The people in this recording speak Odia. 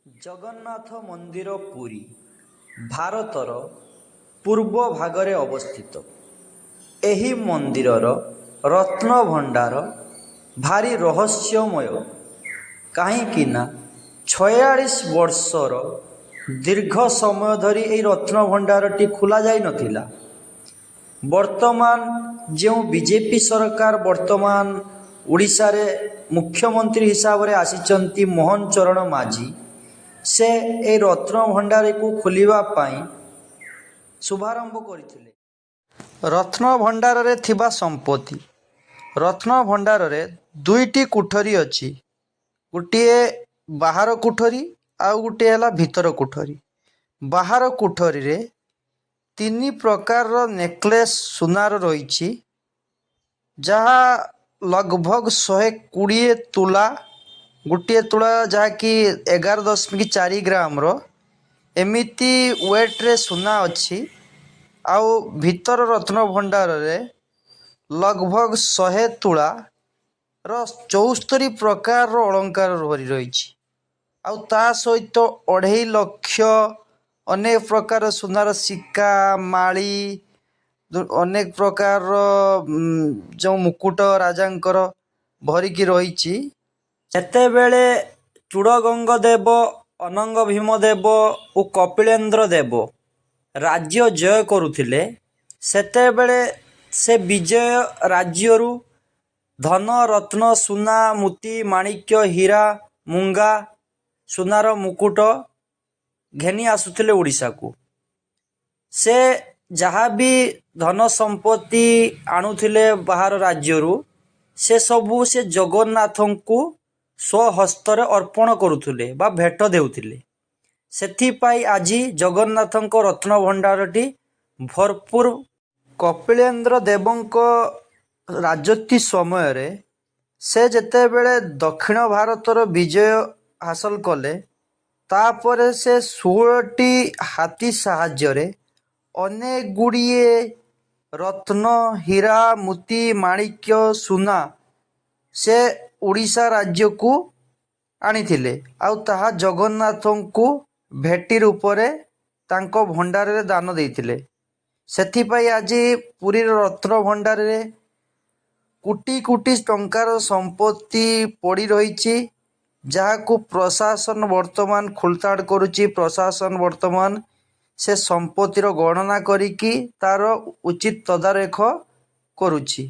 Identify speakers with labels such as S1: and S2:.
S1: ଜଗନ୍ନାଥ ମନ୍ଦିର ପୁରୀ ଭାରତର ପୂର୍ବ ଭାଗରେ ଅବସ୍ଥିତ। ଏହି ମନ୍ଦିରର ରତ୍ନଭଣ୍ଡାର ଭାରି ରହସ୍ୟମୟ, କାହିଁକି ନା 46 ବର୍ଷର ଦୀର୍ଘ ସମୟ ଧରି ଏହି ରତ୍ନଭଣ୍ଡାରଟି ଖୋଲା ଯାଇନଥିଲା। ବର୍ତ୍ତମାନ ଯେଉଁ ବିଜେପି ସରକାର ବର୍ତ୍ତମାନ ଓଡ଼ିଶାରେ ମୁଖ୍ୟମନ୍ତ୍ରୀ ହିସାବରେ ଆସିଛନ୍ତି, ମୋହନ ଚରଣ ମାଝୀ, ସେ ଏହି ରତ୍ନଭଣ୍ଡାରକୁ ଖୋଲିବା ପାଇଁ ଶୁଭାରମ୍ଭ କରିଥିଲେ। ରତ୍ନଭଣ୍ଡାରରେ ଥିବା ସମ୍ପତ୍ତି: ରତ୍ନଭଣ୍ଡାରରେ ଦୁଇଟି କୋଠରୀ ଅଛି। ଗୋଟିଏ ବାହାର କୋଠରୀ ଆଉ ଗୋଟିଏ ହେଲା ଭିତର କୋଠରୀ। ବାହାର କୋଠରୀରେ ତିନି ପ୍ରକାରର ନେକଲେସ୍ ସୁନାର ରହିଛି, ଯାହା ଲଗଭଗ 120 ତୁଲା, ଗୋଟିଏ ତୁଳା ଯାହାକି 11.4 ଗ୍ରାମର, ଏମିତି ୱେଟରେ ସୁନା ଅଛି। ଆଉ ଭିତର ରତ୍ନଭଣ୍ଡାରରେ ଲଗଭଗ 100 ତୁଳାର 74 ପ୍ରକାରର ଅଳଙ୍କାର ଭରି ରହିଛି। ଆଉ ତା ସହିତ 2.5 ଲକ୍ଷ ଅନେକ ପ୍ରକାର ସୁନାର ସିକା, ମାଳି, ଅନେକ ପ୍ରକାରର ଯେଉଁ ମୁକୁଟ ରାଜାଙ୍କର ଭରିକି ରହିଛି। ଯେତେବେଳେ ଚୂଡ଼ଗଙ୍ଗ ଦେବ, ଅନଙ୍ଗ ଭୀମ ଦେବ ଓ କପିଳେନ୍ଦ୍ର ଦେବ ରାଜ୍ୟ ଜୟ କରୁଥିଲେ, ସେତେବେଳେ ସେ ବିଜୟ ରାଜ୍ୟରୁ ଧନ, ରତ୍ନ, ସୁନା, ମୋତି, ମାଣିକ୍ୟ, ହୀରା, ମୁଙ୍ଗା, ସୁନାର ମୁକୁଟ ଘେନି ଆସୁଥିଲେ ଓଡ଼ିଶାକୁ। ସେ ଯାହା ବି ଧନ ସମ୍ପତ୍ତି ଆଣୁଥିଲେ ବାହାର ରାଜ୍ୟରୁ, ସେସବୁ ସେ ଜଗନ୍ନାଥଙ୍କୁ ସ୍ୱହସ୍ତରେ ଅର୍ପଣ କରୁଥିଲେ ବା ଭେଟ ଦେଉଥିଲେ। ସେଥିପାଇଁ ଆଜି ଜଗନ୍ନାଥଙ୍କ ରତ୍ନଭଣ୍ଡାରଟି ଭରପୁର। କପିଳେନ୍ଦ୍ର ଦେବଙ୍କ ରାଜତ୍ୱ ସମୟରେ ସେ ଯେତେବେଳେ ଦକ୍ଷିଣ ଭାରତର ବିଜୟ ହାସଲ କଲେ, ତାପରେ ସେ 16ଟି ହାତୀ ସାହାଯ୍ୟରେ ଅନେକ ଗୁଡ଼ିଏ ରତ୍ନ, ହୀରା, ମୋତି, ମାଣିକ୍ୟ, ସୁନା ସେ ଓଡ଼ିଶା ରାଜ୍ୟକୁ ଆଣିଥିଲେ ଆଉ ତାହା ଜଗନ୍ନାଥଙ୍କୁ ଭେଟି ରୂପରେ ତାଙ୍କ ଭଣ୍ଡାରରେ ଦାନ ଦେଇଥିଲେ। ସେଥିପାଇଁ ଆଜି ପୁରୀର ରତ୍ନଭଣ୍ଡାରରେ କୋଟି କୋଟି ଟଙ୍କାର ସମ୍ପତ୍ତି ପଡ଼ି ରହିଛି, ଯାହାକୁ ପ୍ରଶାସନ ବର୍ତ୍ତମାନ ଖୋଳତାଡ଼ କରୁଛି। ପ୍ରଶାସନ ବର୍ତ୍ତମାନ ସେ ସମ୍ପତ୍ତିର ଗଣନା କରିକି ତାର ଉଚିତ ତଦାରଖ କରୁଛି।